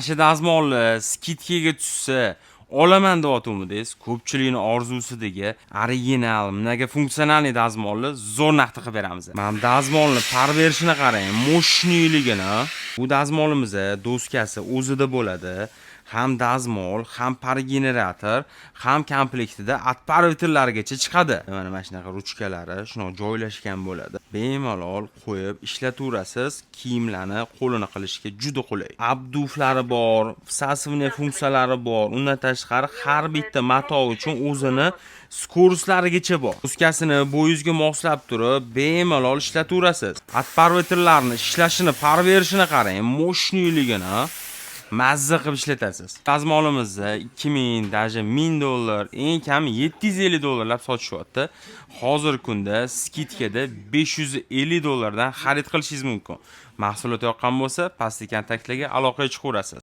Shu dazmolni скидка ga tushsa, olaman deyotgandingiz. Ko'pchilikni orzusidagi original многофункциональный dazmolni zo'r narxda qilib beramiz. Mana bu dazmolni пар berishini qarang, мощный ligini. Bu dazmolimiz доска si o'zida bo'ladi. Ham dazmol, ham парогенератор, ham komplektida отпариватель larigacha chiqadi. Mana shunaqa ruchkalari shunaqa joylashgan bo'ladi. Bemalol qo'yib ishlataverasiz, kiyimlarni qo'lini qilishga juda qulay. Обдув lari bor, всасывание funksiyalari bor. Undan tashqari har bitta mato uchun o'zini скорость larigacha bor. Доска sini bo'yingizga moslab turib, bemalol ishlataverasiz. Отпариватель larni ishlashini, пар berishini qarang, мощный ligini, mazza qilib ishlatasiz. Dazmolimizni 2000, даже 1000 dollar, eng kami 750 dollarlab sotishyapti. Hozirgi kunda скидка da 550 dollardan xarid qilishingiz mumkin. Mahsulot yoqqan bo'lsa, pastdagi kontaktlarga aloqaga chiqaverasiz.